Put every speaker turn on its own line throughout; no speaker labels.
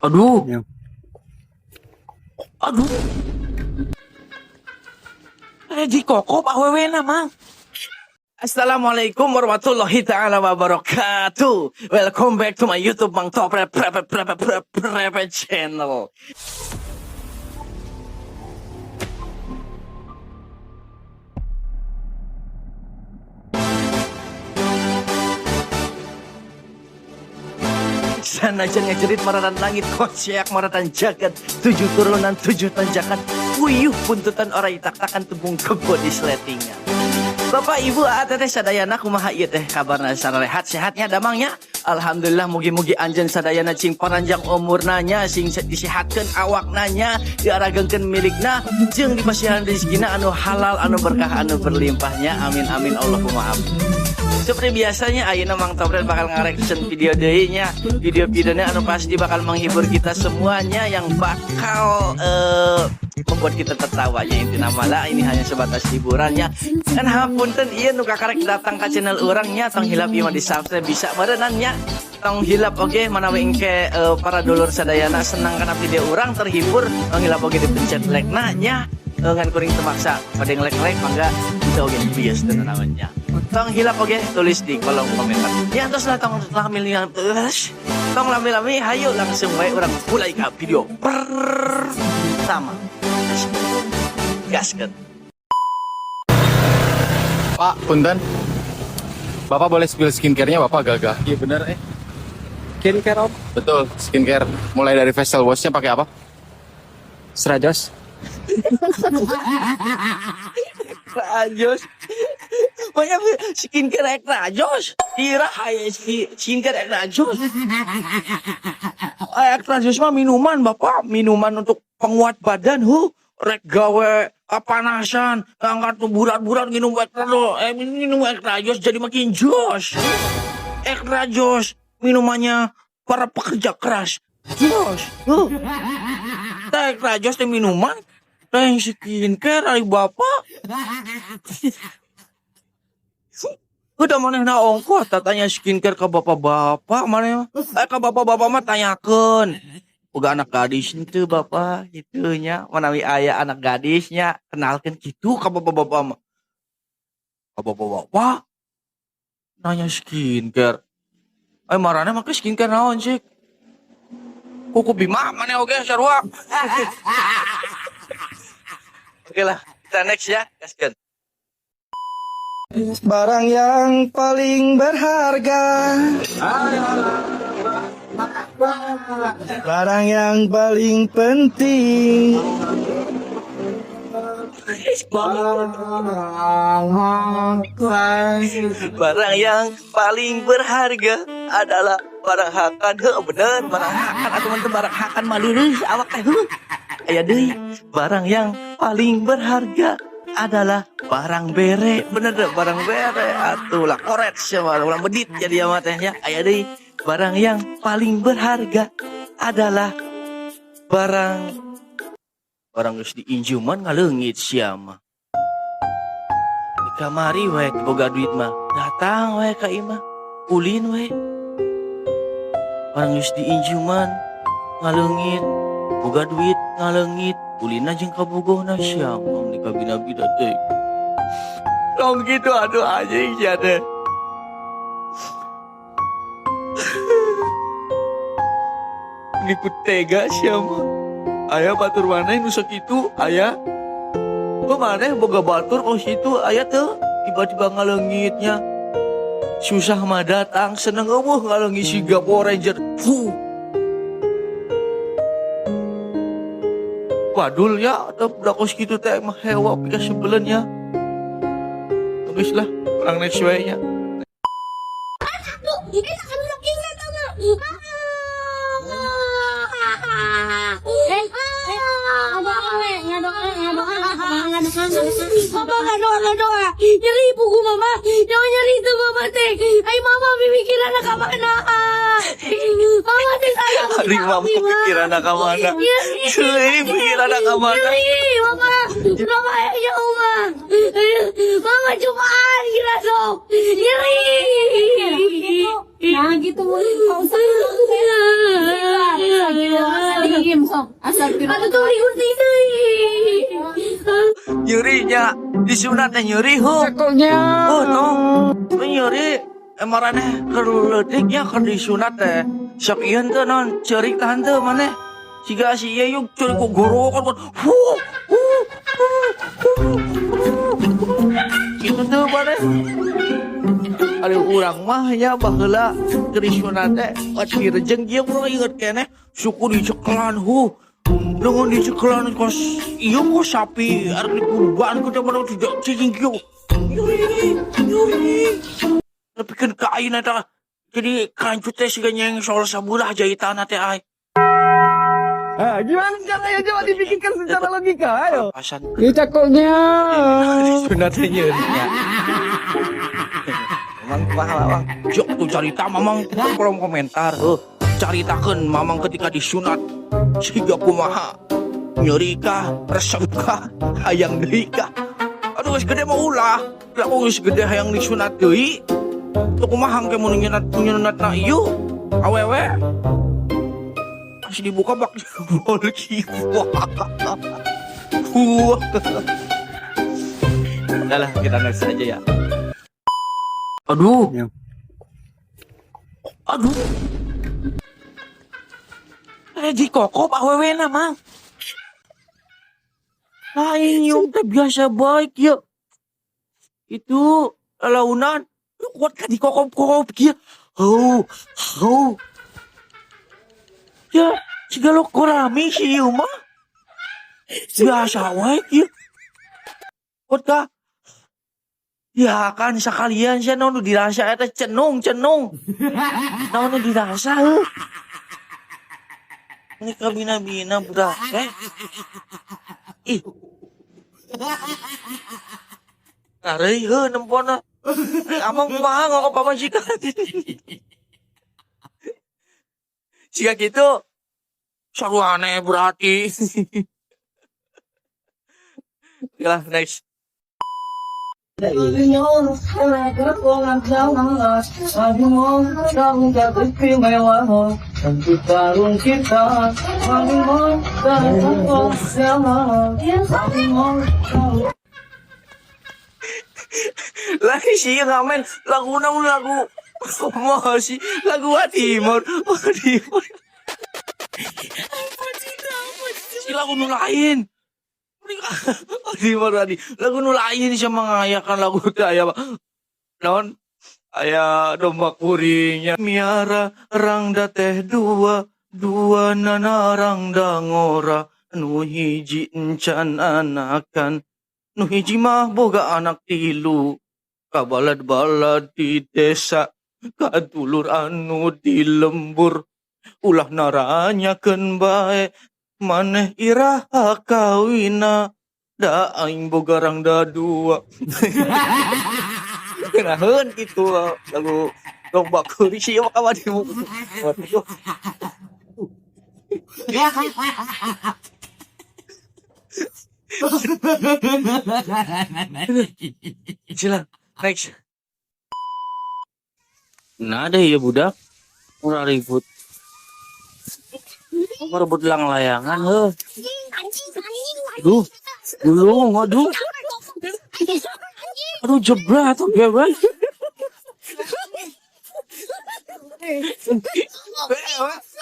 Aduh.
Ya.
Aduh. Eh, dikokop awewena, Mang. Assalamualaikum warahmatullahi taala wabarakatuh. Welcome back to my YouTube Mang Topre Pre Pre Pre Pre Pre Pre channel. Sanajan ngajerit maratan langit kosiak maratan jagat tujuh turunan tujuh tanjakan puyuh buntutan orai tak-takan tembung kebo di sletingan. Bapak Ibu teteh sadayana, kumaha ieu teh kabarna? Sarehat sehatnya damangnya? Alhamdulillah, mugi-mugi anjeun sadayana cing paranjang umurna nya, sing disihatkeun awakna nya, diaragengkeun milikna, jeung dipasihan rezekina anu halal, anu berkah, anu berlimpahnya. Amin amin Allahumma amin. Seperti biasanya, ayeuna Mang Topret bakal ngareaction video deui nya, video-videonya anu pasti bakal menghibur kita semuanya, yang bakal membuat kita tertawa ya. Intina mah lah, ini hanya sebatas hiburannya kan. Hapunten ieu nu kakarek datang ke channel urang nya, tong hilap ieu mah di subscribe bisa meureunan nya. Tong hilap oge manawi engke para dulur sadayana senang kana video urang, terhibur, tong hilap oge dipencet like na nya. Ngan kuring teu maksa pada nge-like like mangga itu oge bias dan namanya. Tong hilap oge tulis di kolom komentar ya. Terus lah, tong lami terus, tong lami-lami, hayu langsung wae urang mulai ke video pertama. Gaskeun.
Pak, punten. Bapak boleh spill skincare-nya, Bapak gagah.
Iya bener eh. Skincare, Om.
Betul, skincare. Mulai dari facial wash-nya pakai apa?
Strajos.
Rajos. Banyak skincare Rajos. Ira aya skincare Rajos. Rajos mah minuman, Bapak, minuman untuk penguat badan hu. Rek gawe kepanasan, ngangkat tuh burat-burat, minum Extra, minum Rajos jadi makin jos. Rajos minumannya para pekerja keras. Jos. Huh. Teh Rajos teh minuman. Teh skincare ari Bapak. Udah manehna ongkoh tanya skincare ke bapak-bapak mana, ke bapak-bapak mah tanyakeun. Boga anak gadis itu Bapak gitu nya, manawi aya anak gadisnya kenalkan gitu ke bapak-bapak mah. Ke bapak-bapak nanya skincare. Eh, marana make skincare naon sih? Kuku Bima mana oge sarua. Oke lah, kita next ya, gaskeun.
Barang yang paling berharga. Barang yang paling penting.
Barang yang paling berharga adalah barang hakan. Heuh, bener, barang hakan atuh mah teu barang hakan mah leureus awak teh heuh. Aya deui, barang yang paling berharga adalah barang bere. Bener deh, barang bere atuh lah koret sia ulah medit jadi mah teh nya. Aya deui, barang yang paling berharga adalah barang barang geus diinjuman ngaleungit sia mah. Di kamari we boga duit mah datang we ka imah, ulin we. Barang geus diinjuman ngaleungit, boga duit ngaleungit, ulina jeung kabogohna sia mah meuni kabina-bina teh. Tong gitu aduh anjing sia teh. Niku tega sia mah. Aya batur maneh nu sakitu aya. Oh, maneh boga batur kos kitu aya teu? Tiba-tiba ngaleungitnya. Susah mah datang, seneng eueuh, ngaleungit siga Power Ranger. Fuh. Wadul ya, atau budak kos kitu teh mah hewa pikasebeleun ya. Geus lah, urang next we nya.
Eh, ngadoa, ngadoa, ngadoa, ngadoa, mama ngadoa, ngadoa. Nyeri ibu mama, jangan nyeri itu mama teh. Ay, mama pikiran ka mana? Mama teh sayang.
Ari mama pikiran ka mana? Cuy, pikiran ka mana?
Nyeri, mama. Mama ya mama. Mama cuma gila sok. Nyeri.
Nah gitu, nggak usah. Gila, gila. Astagfirullah.
Aduh, tuh digunting deui.
Nyerinya disunat teh nyeri ho.
Cekoknya.
Oh, tong. Tong nyeri maraneh keur leutik nya keur disunat teh. Sok ieu teu naon ceurik tahan teu maneh. Siga si ieu yuk ceurik ku gorokan kan. Hu hu hu hu. Kitu teu maneh. Aduh urang mah nya baheula keur disunat teh direjeng kieu urang inget keneh suku dicekelan hu. Dengan dicekelan kos iya kos sapi arek dikurban ku teh mana tidak cicing kieu. Nyeri, nyeri. Tapi kan ka ayeuna teh jadi kancut teh siga nyeng soal sabulah jahitan teh ai.
Ah, gimana caranya coba dipikirkan secara logika, ayo.
Pasan
Ini cekoknya.
disunat teh nyerinya. Mamang kumaha Mamang? Jok tuh carita Mamang kolom komentar. Heuh, caritakeun Mamang ketika disunat siga kumaha? Nyeri kah? Resep kah? Hayang deui kah? Aduh geus gede mah ulah. Lah kok geus gede hayang disunat deui? Tuh kumaha engke mun nyunat nyunatna ieu? Awewe. Masih dibuka bak jebol kieu. Wah. Udah lah, kita next aja ya. Aduh.
Ya.
Aduh. Dikokop awewena, Mang. Lain yung teh biasa baik ya. Itu launan lu kuat ka dikokop-kokop kieu. Hau, hau. Ya, siga lo korami si ieu mah. Biasa wae kieu. Kuat ka. Ya kan sekalian sih naon nu dirasa eta cenung cenung. Naon nu dirasa heuh. Ini kabina-bina budak eh. Ih. Areuy heuh nempona. Amang kumaha ngokop pamajikan. Siga kitu. Saru aneh berarti. Oke lah, next. Lagi sih ngamen lagu naon lagu kumaha sih lagu Timur Timur si lagu nu lain Timur tadi lagu nu lain sama ngayakan lagu teh aya naon aya domba kuringnya miara rangda teh dua dua nana rangda ngora nu hiji encan anakan nu hiji mah boga anak tilu kabalad-balad di desa kadulur anu di lembur ulah naranyakeun bae maneh iraha kawina da aing boga rangda dua. Ngeunaheun kitu lagu domba kuring sih mah kawan di. Waduh. Sila, next. Nah deh ya budak. Udah ribut. Merebut lang layangan heuh. Duh, gulung, aduh. Aduh jebret atuh gewe.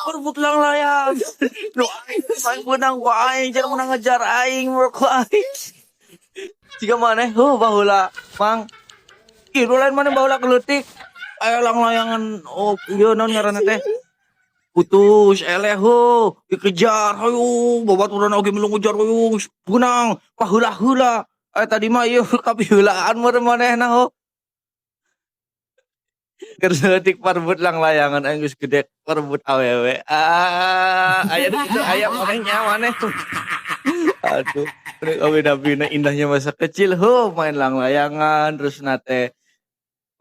Merebut lang layang. Nu aing aing menang ku aing, jangan menang ngejar aing, ku aing. Siga maneh heuh baheula, Mang. Kieu lain maneh baheula keleutik. Aya lang layangan oh ieu naon ngaranna teh? Putus eleh heuh, dikejar hayu babaturan oge milu ngejar hayu beunang paheula-heula. Eh tadi mah ieu kapiheulaan meureun manehna heuh. Keur leutik parebut lang layangan aing geus gede parebut awewe. Ah, aya kitu aya maneh nya maneh. Aduh, bina indahnya masa kecil heuh main lang layangan terus nate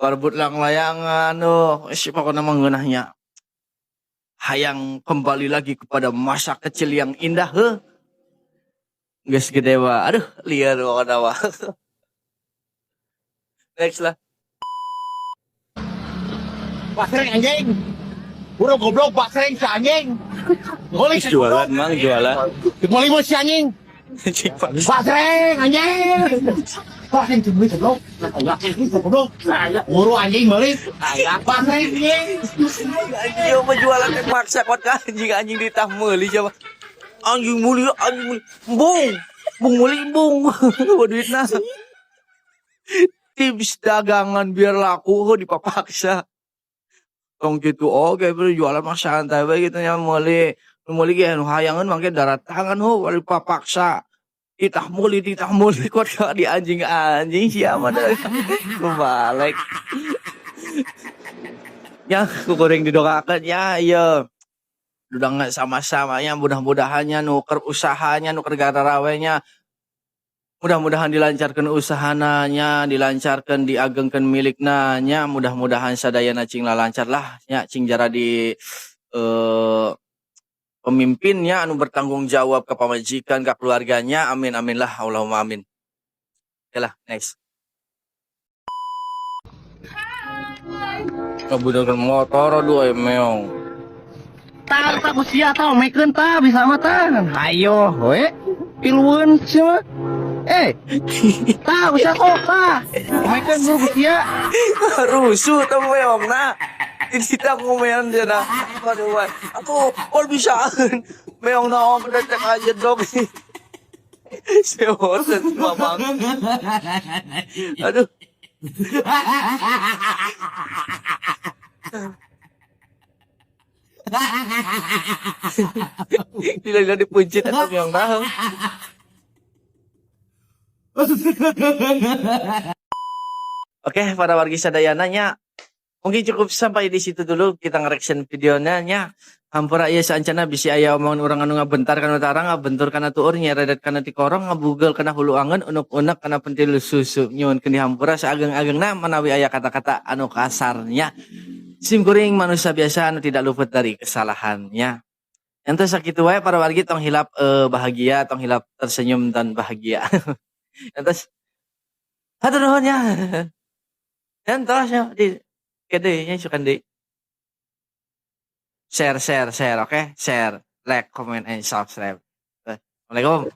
parebut lang layangan oh si pokokna mah ngeunahnya. Hayang kembali lagi kepada masa kecil yang indah heuh. Geus gede mah aduh liar pokokna mah. Next lah.
Wah, sering anjing.
Udah goblok basreng si anjing. Meuli si
Jualan, Mang, jualan.
Meuli mah si anjing. Basreng anjing. Basreng tuh meuli goblok. Goblok. Buru anjing meuli. Basreng anjing.
Anjing penjualan teh maksa kuat ka anjing anjing ditah meuli coba. Anjing meuli, anjing meuli. Bung. Bung meuli bung. Bawa duitna. Tips dagangan biar laku heuh dipapaksa. Tong gitu oke bro jualan mah santai we gitu nya meuli. Nu meuli ge nu hayangeun mangke daratangan heuh bari papaksa. Ditah meuli kuat ka di anjing-anjing sia mah Kubalik. Ya, ku kuring didoakeun ya ieu. Udah nggak sama-sama ya mudah-mudahannya nu keur usahanya nu keur gararawe nya mudah-mudahan dilancarkan usahana nya, dilancarkan diagengkeun milikna nya, mudah-mudahan sadayana cing lancar lah nya, cing jaradi pemimpinnya anu bertanggung jawab ke pamajikan ke keluarganya. Amin amin lah, Allahumma amin. Oke lah, next. Kabudakan motor aduh ay meong.
Tah tah ku sia tah omekeun tah bisa mah tah. Hayo we. Pilueun sia mah. Eh, tah ku sia kok tah. Omekeun buru ku sia.
Rusuh tuh meong nah. Tidak ngomean dia nah. Aduh, wah. Aku oh bisa meong na om udah cek aja dong. Sewoten mamang. Aduh. Lila-lila dipuncit atau meong nah. Oke, para wargi sadayana nya. Mungkin cukup sampai di situ dulu kita nge-reaction videonya nya. Hampura ieu saancana bisi aya omongan urang anu ngabentar kana tarang, ngabentur kana tuur, nyeredet kana tikorong, ngabugel kana hulu angen, unek-unek kana pentil susu. Nyuhunkeun dihampura saageng-agengna manawi aya kata-kata anu kasarnya. Sim kuring manusia biasa anu tidak luput dari kesalahannya. Ente sakitu wae para wargi, tong hilap bahagia, tong hilap tersenyum dan bahagia. Entos hatur nuhun ya. Entos ya di kede nya sukan deui. Share, share, share, oke? Share, like, comment, and subscribe. Assalamualaikum.